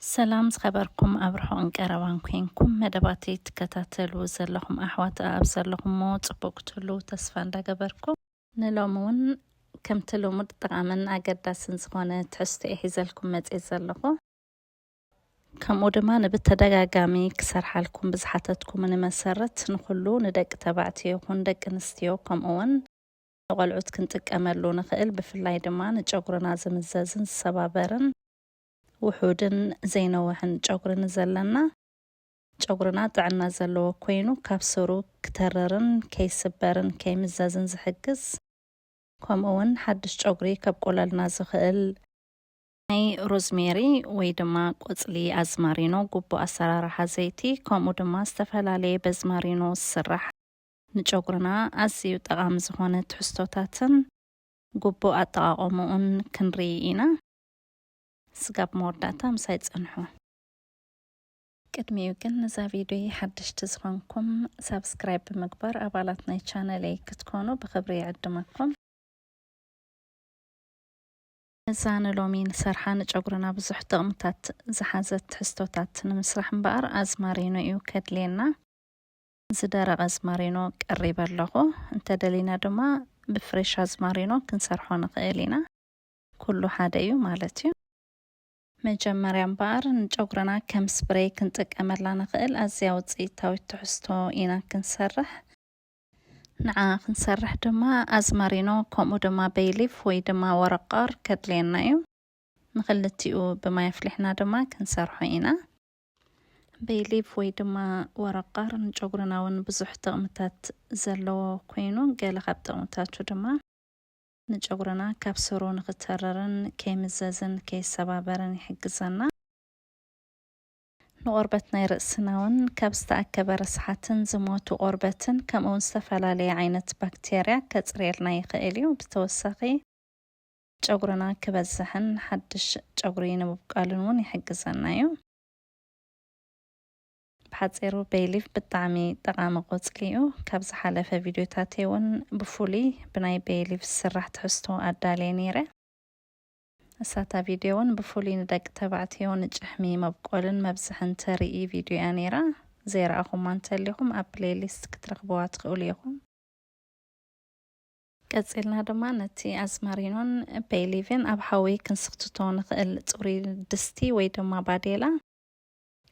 ሰላም ዝኸበርኩም ኣብ ርሑቕን ቀረባን ኮንኩም መደባተይ ትከታተሉ ዘለኹም ኣሕዋት ኣብ ዘለኹሞ ጽቡቕ ክትህሉ ተስፋ እንዳገበርኩ፣ ንሎሚ እውን ከምቲ ልሙድ ጠቓምን ኣገዳስን ዝኾነ ትሕዝቶ እየ ሒዘልኩም መጽየ ዘለኹ። ከምኡ ድማ ንብተደጋጋሚ ክሰርሓልኩም ብዝሓተትኩምኒ መሰረት ንኹሉ ንደቂ ተባዕትዮ ይኹን ደቂ ኣንስትዮ ከምኡ እውን ንቖልዑት ክንጥቀመሉ ንኽእል፣ ብፍላይ ድማ ንጨጉርና ዝምዘዝን ዝሰባበርን ውሑድን ዘይነውሕን ጨጉሪ ንዘለና፣ ጨጉርና ጥዕና ዘለዎ ኮይኑ ካብ ስሩ ክተርርን ከይስበርን ከይምዘዝን ዝሕግዝ፣ ከምኡ እውን ሓድሽ ጨጉሪ ከብቁለልና ዝኽእል ናይ ሮዝሜሪ ወይ ድማ ቆጽሊ ኣዝማሪኖ ግቡእ ኣሰራርሓ ዘይቲ፣ ከምኡ ድማ ዝተፈላለየ በዝማሪኖ ዝስራሕ ንጨጉርና ኣዝዩ ጠቓሚ ዝኾነ ትሕዝቶታትን ግቡእ ኣጠቓቕምኡን ክንርኢ ኢና። ስጋብ መወዳእታ ምሳይ ጽንሑ። ቅድሚኡ ግን ነዛ ቪድዮ ሓደሽቲ ዝኾንኩም ሳብስክራይብ ብምግባር ኣባላት ናይ ቻነለይ ክትኮኑ ብኽብሪ ይዕድመኩም። እዛ ንሎሚ ንሰርሓ ንጨጉርና ብዙሕ ጥቕምታት ዝሓዘት ትሕዝቶታት ንምስራሕ እምበኣር ኣዝማሪኖ እዩ ከድልየና። ዝደረቐ ኣዝማሪኖ ቀሪበ ኣለኹ። እንተደሊና ድማ ብፍሬሽ ኣዝማሪኖ ክንሰርሖ ንኽእል ኢና። ኩሉ ሓደ እዩ ማለት እዩ። መጀመርያ እምበኣር ንጨጉርና ከም ስፕሬይ ክንጥቀመላ ንኽእል ኣዝያ ውፅኢታዊት ትሕዝቶ ኢና ክንሰርሕ። ንዓ ክንሰርሕ ድማ ኣዝማሪኖ ከምኡ ድማ ቤይሊፍ ወይ ድማ ወረቃር ከድልየና እዩ። ንኽልቲኡ ብማይ ኣፍሊሕና ድማ ክንሰርሖ ኢና። ቤይሊፍ ወይ ድማ ወረቃር ንጨጉርና እውን ብዙሕ ጥቕምታት ዘለዎ ኮይኑ፣ ገለ ካብ ጥቕምታቱ ድማ ንጨጉርና ካብ ስሩ ንኽተርርን ከይምዘዝን ከይሰባበርን ይሕግዘና። ንቆርበት ናይ ርእስና እውን ካብ ዝተኣከበ ረስሓትን ዝሞቱ ቆርበትን ከምኡ እውን ዝተፈላለየ ዓይነት ባክቴርያ ከጽርየልና ይኽእል እዩ። ብተወሳኺ ጨጉርና ክበዝሕን ሓድሽ ጨጉሪ ንምብቃሉን እውን ይሕግዘና እዩ። ብሓፂሩ ቤይሊፍ ብጣዕሚ ጠቓሚ ቆፅሊ እዩ። ካብ ዝሓለፈ ቪድዮታተይ እውን ብፍሉይ ብናይ ቤይሊፍ ዝስራሕ ትሕዝቶ ኣዳልየ ነይረ። እሳታ ቪድዮ እውን ብፍሉይ ንደቂ ተባዕትዮ ንጭሕሚ መብቆልን መብዝሕን ተርኢ ቪድዮ እያ ነይራ። ዘይረኣኹማ እንተሊኹም ኣብ ፕሌይሊስት ክትረኽብዋ ትኽእሉ ኢኹም። ቀጺልና ድማ ነቲ ኣዝማሪኖን ቤይሊቭን ኣብ ሓዊ ክንስኽትቶ ንኽእል ጽሩይ ድስቲ ወይ ድማ ባዴላ።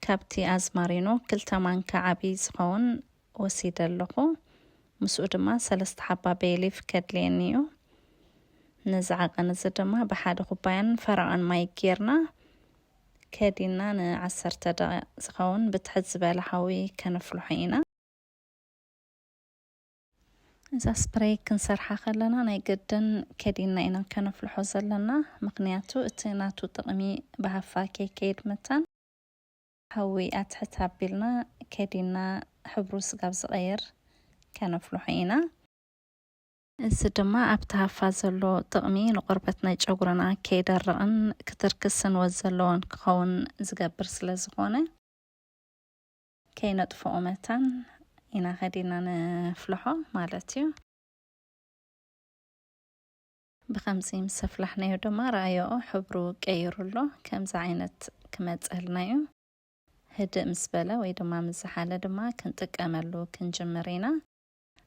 ካብቲ ኣዝማሪኖ ክልተ ማንካ ዓቢ ዝኸውን ወሲደ ኣለኹ። ምስኡ ድማ ሰለስተ ሓባ ቤይሊፍ ከድልየኒ እዩ። ነዚ ዓቐን እዚ ድማ ብሓደ ኩባያን ፈረቓን ማይ ጌርና ከዲና ንዓሰርተ ደቂቕ ዝኸውን ብትሕት ዝበለ ሓዊ ከነፍልሖ ኢና። እዛ ስፕሬይ ክንሰርሓ ከለና ናይ ግድን ከዲና ኢና ከነፍልሖ ዘለና፣ ምኽንያቱ እቲ ናቱ ጥቕሚ ብሃፋ ከይከይድ መታን ሓዊ ኣትሕት ኣቢልና ከዲና ሕብሩ ስጋብ ዝቐይር ከነፍልሖ ኢና። እዚ ድማ ኣብቲ ሃፋ ዘሎ ጥቕሚ ንቆርበት ናይ ጨጉርና ከይደርቕን ክትርክስን ወዝ ዘለዎን ክኸውን ዝገብር ስለ ዝኾነ፣ ከይነጥፍኦ መታን ኢና ከዲና ነፍልሖ ማለት እዩ። ብኸምዚ ምስ ኣፍላሕናዮ ድማ ረኣዮኦ ሕብሩ ቀይሩ ኣሎ። ከምዚ ዓይነት ክመፀልና እዩ። ህድእ ምስ በለ ወይ ድማ ምስ ዝሓለ ድማ ክንጥቀመሉ ክንጅምር ኢና።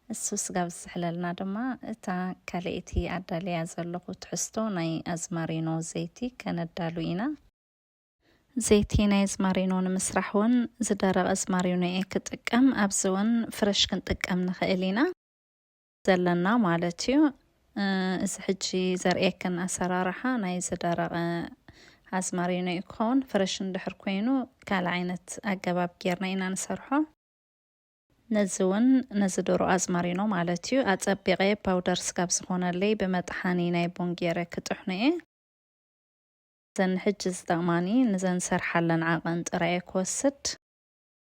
እሱ ስጋብ ዝስሕለልና ድማ እታ ካልኣይቲ ኣዳልያ ዘለኹ ትሕዝቶ ናይ ኣዝማሪኖ ዘይቲ ከነዳሉ ኢና። ዘይቲ ናይ ኣዝማሪኖ ንምስራሕ እውን ዝደረቐ ኣዝማሪኖ እየ ክጥቀም። ኣብዚ እውን ፍረሽ ክንጥቀም ንኽእል ኢና ዘለና ማለት እዩ። እ፣ እዚ ሕጂ ዘርእየክን ኣሰራርሓ ናይ ዝደረቐ ኣዝማሪኖ እዩ ክኸውን። ፍረሽ እንድሕር ኮይኑ ካልእ ዓይነት ኣገባብ ጌርና ኢና ንሰርሖ። ነዚ እውን ነዚ ድሮ ኣዝማሪኖ ማለት እዩ ኣጸቢቐ ፓውደር ስጋብ ዝኾነለይ ብመጥሓኒ ናይ ቡን ጌረ ክጥሕኖ እየ። እዘን ሕጂ ዝጠቕማኒ ንዘን ሰርሓለን ዓቐን ጥራይ እየ ክወስድ።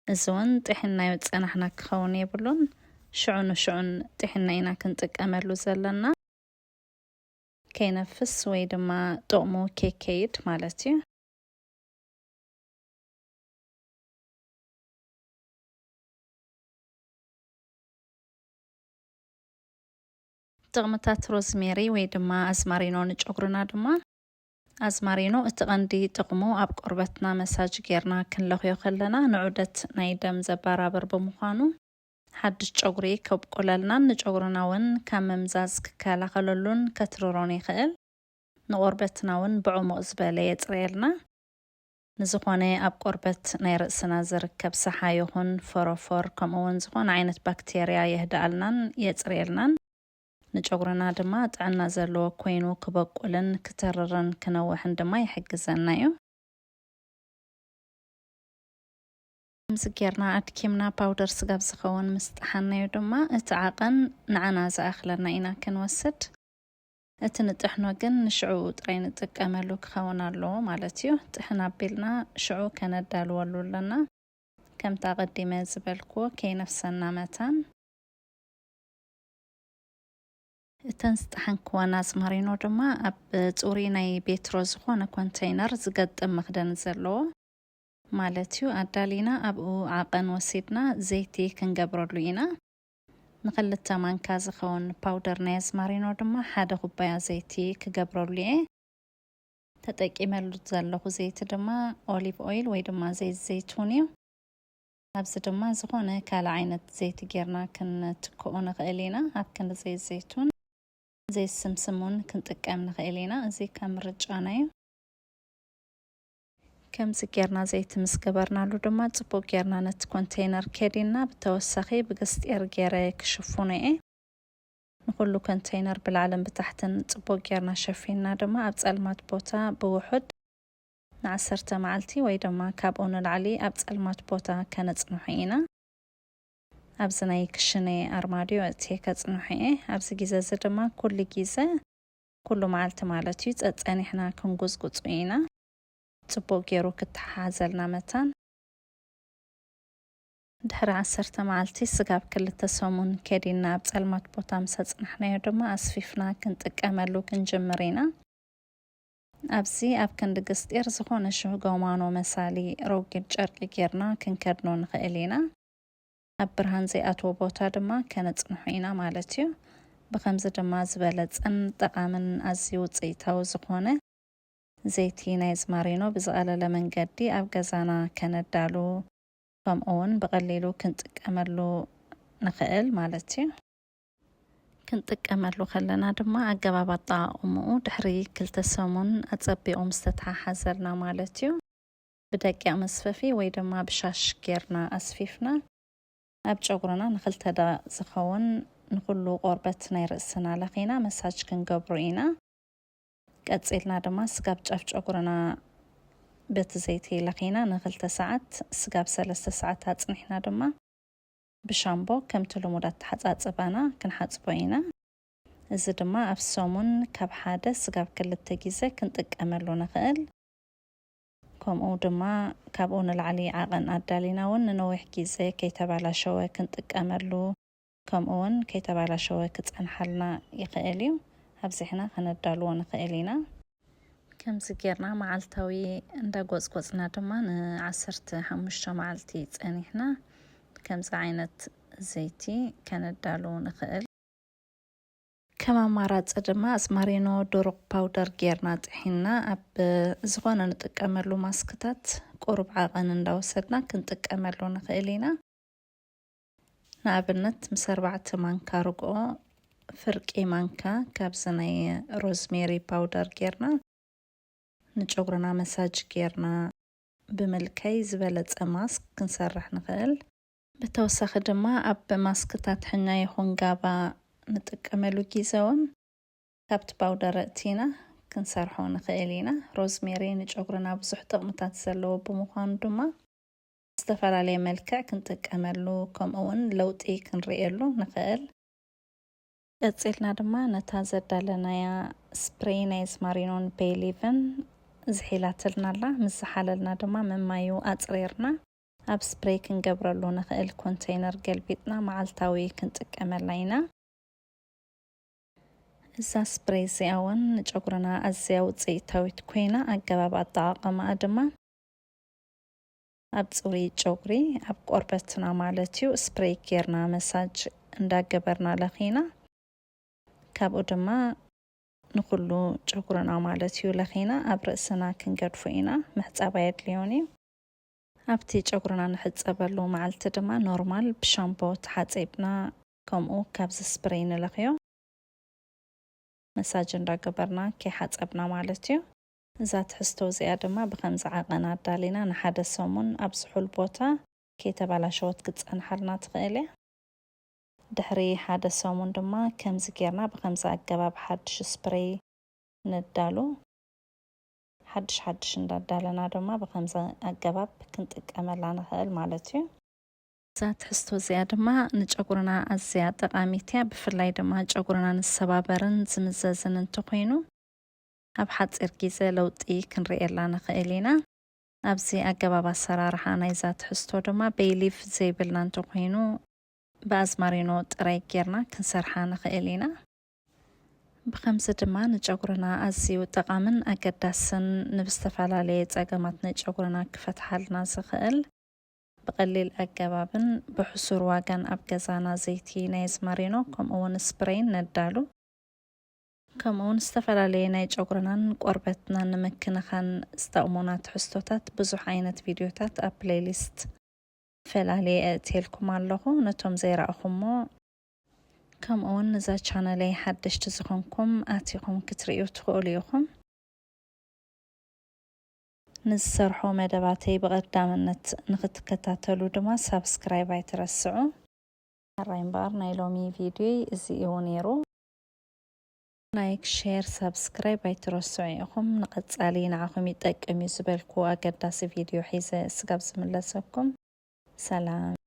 እዚ እውን ጥሒናዮ ዝጸናሕና ክኸውን የብሉን። ሽዑ ንሽዑን ጥሒና ኢና ክንጥቀመሉ ዘለና። ከይነፍስ ወይ ድማ ጥቕሙ ከይከይድ ማለት እዩ። ጥቕምታት ሮዝሜሪ ወይ ድማ ኣዝማሪኖ ንጨጉርና ድማ ኣዝማሪኖ እቲ ቀንዲ ጥቕሙ ኣብ ቆርበትና መሳጅ ጌርና ክንለኽዮ ከለና ንዑደት ናይ ደም ዘበራብር ብምዃኑ ሓድሽ ጨጉሪ ከብቁለልናን ንጨጉርና እውን ካብ ምምዛዝ ክከላኸለሉን ከትርሮን ይኽእል። ንቆርበትና እውን ብዕሙቕ ዝበለ የጽርየልና። ንዝኾነ ኣብ ቆርበት ናይ ርእስና ዝርከብ ሰሓ ይኹን ፎሮፎር ከምኡ እውን ዝኾነ ዓይነት ባክቴርያ የህድኣልናን የጽርየልናን። ንጨጉርና ድማ ጥዕና ዘለዎ ኮይኑ ክበቁልን ክተርርን ክነውሕን ድማ ይሕግዘና እዩ። ከምዚ ጌርና ኣድኪምና ፓውደር ስጋብ ዝኸውን ምስ ጠሓናዮ ድማ እቲ ዓቐን ንዓና ዝኣኽለና ኢና ክንወስድ። እቲ ንጥሕኖ ግን ንሽዑ ጥራይ ንጥቀመሉ ክኸውን ኣለዎ ማለት እዩ። ጥሕን ኣቢልና ሽዑ ከነዳልወሉ ኣለና። ከምቲ ኣቐዲመ ዝበልክዎ ከይነፍሰና መታን። እተን ዝጠሓንክወን ኣዝማሪኖ ድማ ኣብ ጽሩይ ናይ ቤትሮ ዝኾነ ኮንተይነር ዝገጥም መኽደን ዘለዎ ማለት እዩ ኣዳሊና ኣብኡ ዓቐን ወሲድና ዘይቲ ክንገብረሉ ኢና። ንኽልተ ማንካ ዝኸውን ፓውደር ናይ ኣዝማሪኖ ድማ ሓደ ኩባያ ዘይቲ ክገብረሉ እየ። ተጠቂመሉ ዘለኹ ዘይቲ ድማ ኦሊቭ ኦይል ወይ ድማ ዘይት ዘይቱን እዩ። ኣብዚ ድማ ዝኾነ ካልእ ዓይነት ዘይቲ ጌርና ክንትክኦ ንኽእል ኢና። ኣብ ክንዲ ዘይት ዘይቱን ዘይት ስምስም እውን ክንጥቀም ንኽእል ኢና። እዚ ከም ምርጫና እዩ። ከምዚ ጌርና ዘይቲ ምስ ገበርናሉ ድማ ጽቡቕ ጌርና ነቲ ኮንቴይነር ከዲና ብተወሳኺ ብግስጢር ገይረ ክሽፍኖ እየ። ንኹሉ ኮንቴይነር ብላዕልን ብታሕትን ጽቡቕ ጌርና ሸፊንና ድማ ኣብ ጸልማት ቦታ ብውሑድ ንዓሰርተ መዓልቲ ወይ ድማ ካብኡ ንላዕሊ ኣብ ጸልማት ቦታ ከነጽንሖ ኢና። ኣብዚ ናይ ክሽነ ኣርማድዮ ኣእትየ ከጽንሖ እየ። ኣብዚ ግዜ እዚ ድማ ኩሉ ግዜ፣ ኩሉ መዓልቲ ማለት እዩ፣ ጸጸኒሕና ክንጉጽጉጹ ኢና። ጽቡቕ ገይሩ ክተሓሓዘልና መታን። ድሕሪ ዓሰርተ መዓልቲ ስጋብ ክልተ ሰሙን ከዲና ኣብ ጸልማት ቦታ ምስ ኣጽናሕናዮ ድማ ኣስፊፍና ክንጥቀመሉ ክንጅምር ኢና። ኣብዚ ኣብ ክንዲ ግስጢር ዝኾነ ሽህ ጎማኖ መሳሊ ረጒድ ጨርቂ ጌርና ክንከድኖ ንኽእል ኢና። ኣብ ብርሃን ዘይኣትዎ ቦታ ድማ ከነጽንሖ ኢና ማለት እዩ። ብኸምዚ ድማ ዝበለጸን ጠቓምን ኣዝዩ ውጽኢታዊ ዝኾነ ዘይቲ ናይ ኣዝማሪኖ ብዝቐለለ መንገዲ ኣብ ገዛና ከነዳሉ ከምኡ እውን ብቐሊሉ ክንጥቀመሉ ንኽእል ማለት እዩ። ክንጥቀመሉ ከለና ድማ ኣገባብ ኣጠቓቕምኡ ድሕሪ ክልተ ሰሙን ኣጸቢቑ ምስ ተተሓሓዘልና ማለት እዩ። ብደቂቕ መስፈፊ ወይ ድማ ብሻሽ ጌርና ኣስፊፍና ኣብ ጨጉርና ንኽልተ ደቂቕ ዝኸውን ንኹሉ ቆርበት ናይ ርእስና ለኺና መሳጅ ክንገብሮ ኢና። ቀጺልና ድማ ስጋብ ጫፍ ጨጉርና በቲ ዘይቲ ለኺና ንኽልተ ሰዓት፣ ስጋብ ሰለስተ ሰዓት ኣጽኒሕና ድማ ብሻምቦ ከምቲ ልሙድ ኣተሓጻጽባና ክንሓጽቦ ኢና። እዚ ድማ ኣብ ሰሙን ካብ ሓደ ስጋብ ክልተ ግዜ ክንጥቀመሉ ንኽእል። ከምኡ ድማ ካብኡ ንላዕሊ ዓቐን ኣዳሊና እውን ንነዊሕ ግዜ ከይተባላሸወ ክንጥቀመሉ፣ ከምኡ እውን ከይተባላሸወ ክጸንሓልና ይኽእል እዩ። ኣብዚሕና ከነዳልዎ ንኽእል ኢና። ከምዚ ጌርና መዓልታዊ እንዳጎጽጎጽና ድማ ንዓሰርተ ሓሙሽተ መዓልቲ ጸኒሕና ከምዚ ዓይነት ዘይቲ ከነዳሉ ንኽእል። ከም ኣማራጺ ድማ ኣዝማሪኖ ድሩቕ ፓውደር ጌርና ጥሒንና ኣብ ዝኾነ ንጥቀመሉ ማስክታት ቁሩብ ዓቐን እንዳወሰድና ክንጥቀመሉ ንኽእል ኢና። ንኣብነት ምስ ኣርባዕተ ማንካ ርግኦ ፍርቂ ማንካ ካብዚ ናይ ሮዝሜሪ ፓውደር ጌርና ንጨጉርና መሳጅ ጌርና ብምልከይ ዝበለጸ ማስክ ክንሰርሕ ንኽእል። ብተወሳኺ ድማ ኣብ ማስክታት ሕኛ ይኹን ጋባ ንጥቀመሉ ግዜ እውን ካብቲ ፓውደር ኣእቲና ክንሰርሖ ንኽእል ኢና። ሮዝሜሪ ንጨጉርና ብዙሕ ጥቕምታት ዘለዎ ብምዃኑ ድማ ዝተፈላለየ መልክዕ ክንጥቀመሉ ከምኡ እውን ለውጢ ክንርእየሉ ንኽእል። ቀጺልና ድማ ነታ ዘዳለናያ ስፕሬይ ናይ ኣዝማሪኖን ቤይ ሊፍን ዝሒላትልና ኣላ። ምስ ዝሓለልና ድማ መማዩ ኣጽሪርና ኣብ ስፕሬይ ክንገብረሉ ንኽእል ኮንተይነር ገልቢጥና መዓልታዊ ክንጥቀመላ ኢና። እዛ ስፕሬይ እዚኣ እውን ንጨጉርና ኣዝያ ውጽኢታዊት ኮይና፣ ኣገባብ ኣጠቓቕማኣ ድማ ኣብ ጽሩይ ጨጉሪ፣ ኣብ ቆርበትና ማለት እዩ፣ ስፕሬይ ጌርና መሳጅ እንዳገበርና ለኺና፣ ካብኡ ድማ ንኹሉ ጨጉርና ማለት እዩ ለኺና ኣብ ርእስና ክንገድፎ ኢና። ምሕጻብ ኣየድልዮን እዩ። ኣብቲ ጨጉርና ንሕጸበሉ መዓልቲ ድማ ኖርማል ብሻምፖ ተሓጺብና፣ ከምኡ ካብዚ ስፕሬይ ንለኽዮ። መሳጅ እንዳገበርና ከይሓጸብና ማለት እዩ። እዛ ትሕዝቶ እዚኣ ድማ ብኸምዚ ዓቐን ኣዳሊና ንሓደ ሰሙን ኣብ ዝሑል ቦታ ከይተባላሸወት ክትጸንሓልና ትኽእል እያ። ድሕሪ ሓደ ሰሙን ድማ ከምዚ ጌርና ብኸምዚ ኣገባብ ሓድሽ ስፕሬይ ነዳሉ። ሓድሽ ሓድሽ እንዳዳለና ድማ ብኸምዚ ኣገባብ ክንጥቀመላ ንኽእል ማለት እዩ። እዛ ትሕዝቶ እዚኣ ድማ ንጨጉርና ኣዝያ ጠቓሚት እያ። ብፍላይ ድማ ጨጉርና ንሰባበርን ዝምዘዝን እንተኾይኑ ኣብ ሓፂር ግዜ ለውጢ ክንርእየላ ንኽእል ኢና። ኣብዚ ኣገባብ ኣሰራርሓ ናይዛ ትሕዝቶ ድማ ቤይሊፍ ዘይብልና እንተኾይኑ ብኣዝማሪኖ ጥራይ ጌርና ክንሰርሓ ንኽእል ኢና። ብኸምዚ ድማ ንጨጉርና ኣዝዩ ጠቓምን ኣገዳስን ንብዝተፈላለየ ጸገማት ናይ ጨጉርና ክፈትሓልና ዝኽእል ብቐሊል ኣገባብን ብሕሱር ዋጋን ኣብ ገዛና ዘይቲ ናይ ኣዝማሪኖ ከምኡ እውን ስፕሬይን ነዳሉ። ከምኡ እውን ዝተፈላለየ ናይ ጨጉርናን ቆርበትናን ንምክንኻን ዝጠቕሙና ትሕዝቶታት ብዙሕ ዓይነት ቪድዮታት ኣብ ፕሌይሊስት ፈላልየ ኣእትየልኩም ኣለኹ። ነቶም ዘይረኣኹሞ ከምኡ እውን ንዛ ቻነለይ ሓደሽቲ ዝኾንኩም ኣቲኹም ክትርእዩ ትኽእሉ ኢኹም። ንዝሰርሖ መደባተይ ብቐዳምነት ንኽትከታተሉ ድማ ሳብስክራይብ ኣይትረስዑ። ሕራይ እምበኣር ናይ ሎሚ ቪድዮይ እዚ እዩ ነይሩ። ላይክ፣ ሼር፣ ሳብስክራይብ ኣይትረስዑ ኢኹም። ንቐጻሊ ንዓኹም ይጠቅም እዩ ዝበልኩ ኣገዳሲ ቪድዮ ሒዘ ስጋብ ዝምለሰኩም ሰላም።